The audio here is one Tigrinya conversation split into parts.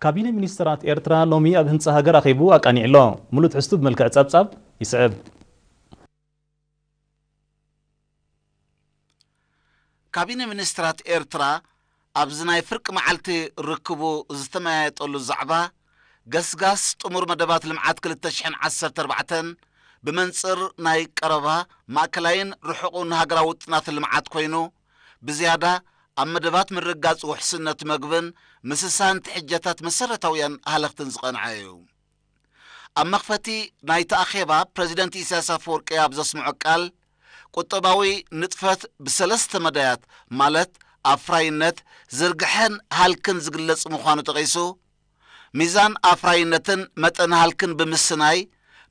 ካቢነ ሚኒስትራት ኤርትራ ሎሚ ኣብ ህንጻ ሃገር ኣኼቡ ኣቃኒዕሎ። ሙሉእ ትሕዝቱ ብመልክዕ ጸብጻብ ይስዕብ። ካቢነ ሚኒስትራት ኤርትራ ኣብዚ ናይ ፍርቂ መዓልቲ ርክቡ ዝተመያየጠሉ ዛዕባ፣ ገስጋስ ጥሙር መደባት ልምዓት ክልተ ሽሕን ዓሰርተ ኣርባዕተን ብመንጽር ናይ ቀረባ፣ ማእከላይን ርሑቕን ሃገራዊ ውጥናት ልምዓት ኮይኑ፣ ብዝያዳ ኣብ መደባት ምርግጋጽ ውሕስነት መግብን ምስሳን ትሕጀታት መሰረታውያን ሃለኽትን ዝቐንዐ እዩ። ኣብ መኽፈቲ ናይቲ ኣኼባ ፕረዚደንት ኢሳያስ ኣፈወርቂ ኣብ ዘስምዖ ቃል፣ ቁጠባዊ ንጥፈት ብሰለስተ መዳያት፣ ማለት ኣፍራይነት፣ ዝርግሐን ሃልክን ዝግለጽ ምዃኑ ጠቒሱ፣ ሚዛን ኣፍራይነትን መጠን ሃልክን ብምስናይ፣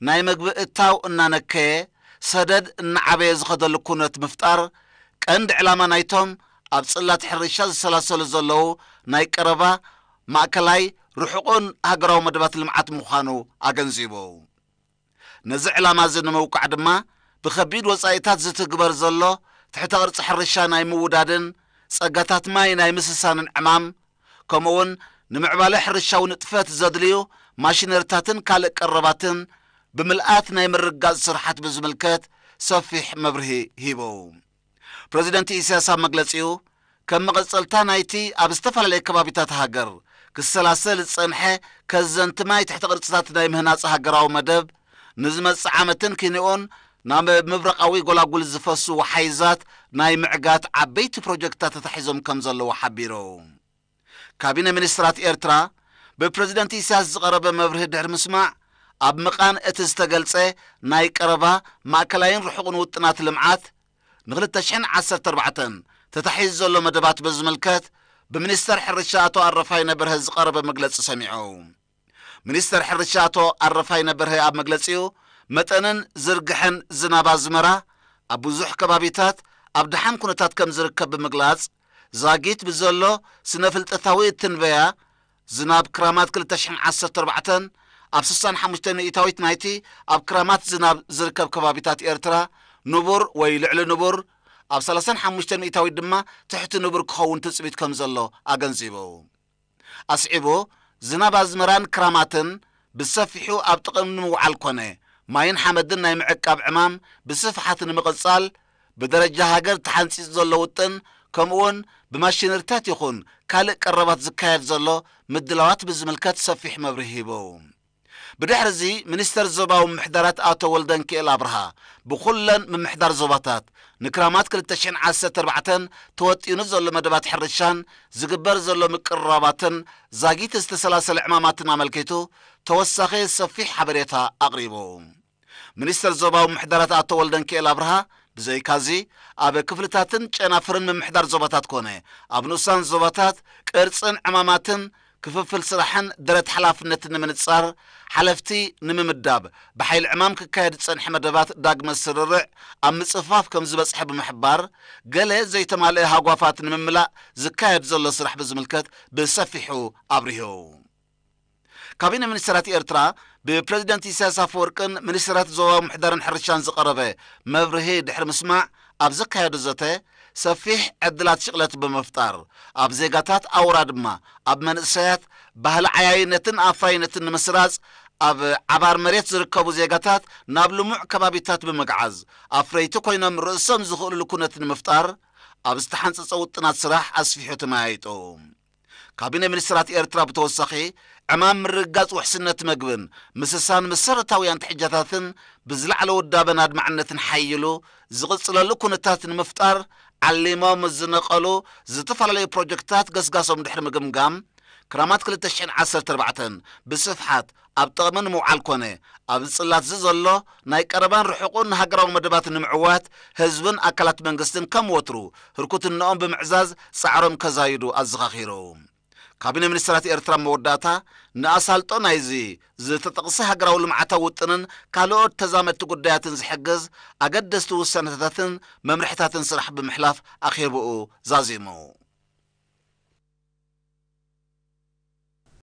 ናይ መግቢ እታው እናነከየ፣ ሰደድ እናዓበየ ዝኸደሉ ኩነት ምፍጣር፣ ቀንዲ ዕላማ ናይቶም ኣብ ጽላት ሕርሻ ዝሰላሰሉ ዘለዉ ናይ ቀረባ፣ ማእከላይ፣ ርሑቕን ሃገራዊ መደባት ልምዓት ምዃኑ ኣገንዚቡ። ነዚ ዕላማ እዚ ንምውቃዕ ድማ፣ ብኸቢድ ወጻኢታት ዝትግበር ዘሎ ትሕተ ቅርጺ ሕርሻ ናይ ምውዳድን ጸጋታት ማይ ናይ ምስሳንን ዕማም፣ ከምኡውን ንምዕባለ ሕርሻዊ ንጥፈት ዘድልዩ ማሽነሪታትን ካልእ ቀረባትን ብምልኣት ናይ ምርግጋጽ ስርሓት ብዝምልከት ሰፊሕ መብርሂ ሂቡ። ፕረዚደንት ኢሳያስ ኣብ መግለጺኡ፣ ከም መቐጸልታ ናይቲ ኣብ ዝተፈላለየ ከባቢታት ሃገር ክሰላሰል ዝጸንሐ ከዘንቲ ማይ ትሕቲ ቅርጽታት ናይ ምህናጽ ሃገራዊ መደብ፣ ንዝመጽእ ዓመትን ኪንኡን ናብ ምብራቓዊ ጎላጉል ዝፈሱ ወሓይዛት ናይ ምዕጋት ዓበይቲ ፕሮጀክትታት ተታሒዞም ከም ዘለዉ ሓቢሩ። ካቢነ ሚኒስትራት ኤርትራ ብፕረዚደንት ኢሳያስ ዝቐረበ መብርሂ ድሕሪ ምስማዕ፣ ኣብ ምቓን እቲ ዝተገልጸ ናይ ቀረባ፣ ማእከላይን ርሑቕን ውጥናት ልምዓት፣ ን ክልተ ሽሕን ዓሰርተ ኣርባዕተን ተታሒዙ ዘሎ መደባት ብዝምልከት፣ ብሚኒስተር ሕርሻ ኣቶ ኣረፋይነ በርሀ ዝቐረበ መግለጺ ሰሚዑ። ሚኒስተር ሕርሻ ኣቶ ኣረፋይነ በርሀ ኣብ መግለጺኡ፣ መጠንን ዝርግሐን ዝናብ ኣዝመራ ኣብ ብዙሕ ከባቢታት ኣብ ደሓን ኩነታት ከም ዝርከብ ብምግላጽ፣ ዛጊት ብዘሎ ስነ ፍልጠታዊ ትንበያ፣ ዝናብ ክራማት ክልተ ሽሕን ዓሰርተ ኣርባዕተን ኣብ ስሳን ሓሙሽተ ሚእታዊት ናይቲ ኣብ ክራማት ዝናብ ዝርከብ ከባቢታት ኤርትራ ንቡር ወይ ልዕሊ ንቡር፣ ኣብ ሰላሳን ሓሙሽተ ሚእታዊት ድማ ትሕቲ ንቡር ክኸውን ትጽቢት ከም ዘሎ ኣገንዚቡ። ኣስዒቡ፣ ዝናብ ኣዝመራን ክራማትን ብሰፊሑ ኣብ ጥቕሚ ንምውዓል ኮነ፣ ማይን ሓመድን ናይ ምዕቃብ ዕማም ብስፍሓት ንምቕጻል፣ ብደረጃ ሃገር ተሓንጺጹ ዘሎ ውጥን፣ ከምኡውን ብማሽነሪታት ይኹን ካልእ ቀረባት ዝካየድ ዘሎ ምድላዋት ብዝምልከት ሰፊሕ መብርሂ ሂቡ። ብድሕሪ እዚ፣ ሚኒስተር ዞባዊ ምምሕዳራት ኣቶ ወልደንኪኤል ኣብርሃ፣ ብኹለን ምምሕዳር ዞባታት ንክራማት ክልተ ሽሕን ዓሰርተ ኣርባዕተን ተወጢኑ ዘሎ መደባት ሕርሻን ዝግበር ዘሎ ምቅርራባትን ዛጊት ዝተሰላሰለ ዕማማትን ኣመልኪቱ ተወሳኺ ሰፊሕ ሓበሬታ ኣቕሪቡ። ሚኒስተር ዞባዊ ምምሕዳራት ኣቶ ወልደንኪኤል ኣብርሃ፣ ብዘይካዚ፣ ኣብ ክፍልታትን ጨናፍርን ምምሕዳር ዞባታት ኮነ፣ ኣብ ንኡሳን ዞባታት ቅርጽን ዕማማትን ክፍፍል ስራሕን ደረት ሓላፍነትን ንምንጻር፣ ሓለፍቲ ንምምዳብ፣ ብሓይሊ ዕማም ክካየድ ዝጸንሐ መደባት ዳግመ ስርርዕ ኣብ ምጽፋፍ ከም ዝበጽሐ ብምሕባር፣ ገለ ዘይተማልአ ሃጓፋት ንምምላእ ዝካየድ ዘሎ ስራሕ ብዝምልከት ብሰፊሑ ኣብሪሁ። ካቢነ ሚኒስተራት ኤርትራ ብፕረዚደንት ኢሳያስ ኣፈወርቅን ሚኒስተራት ዞባዊ ምምሕዳርን ሕርሻን ዝቐረበ መብርሂ ድሕሪ ምስማዕ ኣብ ዘካየዶ ዘተ፣ ሰፊሕ ዕድላት ሽቕለት ብምፍጣር፣ ኣብ ዜጋታት ኣውራ ድማ ኣብ መንእሰያት ባህሊ ዓያይነትን ኣፍራይነትን ንምስራጽ፣ ኣብ ዓባር መሬት ዝርከቡ ዜጋታት ናብ ልሙዕ ከባቢታት ብምግዓዝ፣ ኣፍረይቲ ኮይኖም ርእሶም ዝኽእሉሉ ኩነት ንምፍጣር፣ ኣብ ዝተሓንጸጸ ውጥናት ስራሕ ኣስፊሑ ተመያይጡ። ካቢነ ሚኒስትራት ኤርትራ ብተወሳኺ፣ ዕማም ምርግጋጽ ውሕስነት መግብን ምስሳን መሰረታውያን ትሕጃታትን ብዝለዓለ ውዳበን ኣድማዕነትን ሓይሉ ዝቕጽለሉ ኩነታት ንምፍጣር ዓሊሞም ዝነቐሉ ዝተፈላለዩ ፕሮጀክትታት ገስጋሶም ድሕሪ ምግምጋም፣ ክራማት ክልተ ሽሕን ዓሰርተ ኣርባዕተን ብስፍሓት ኣብ ጥቕሚ ንምውዓል ኮነ፣ ኣብ ጽላት እዚ ዘሎ ናይ ቀረባን ርሑቕን ሃገራዊ መደባት ንምዕዋት፣ ህዝብን ኣካላት መንግስትን ከም ወትሩ ህርኩትነኦም ብምዕዛዝ ጻዕሮም ከዛይዱ ኣዘኻኺሩ። ካቢነ ሚኒስትራት ኤርትራ ኣብ መወዳእታ፣ ንኣሳልጦ ናይዚ ዝተጠቕሰ ሃገራዊ ልምዓታዊ ውጥንን ካልኦት ተዛመድቲ ጉዳያትን ዝሕግዝ ኣገደስቲ ውሳነታትን መምርሕታትን ስራሕ ብምሕላፍ ኣኼብኡ ዛዚሙ።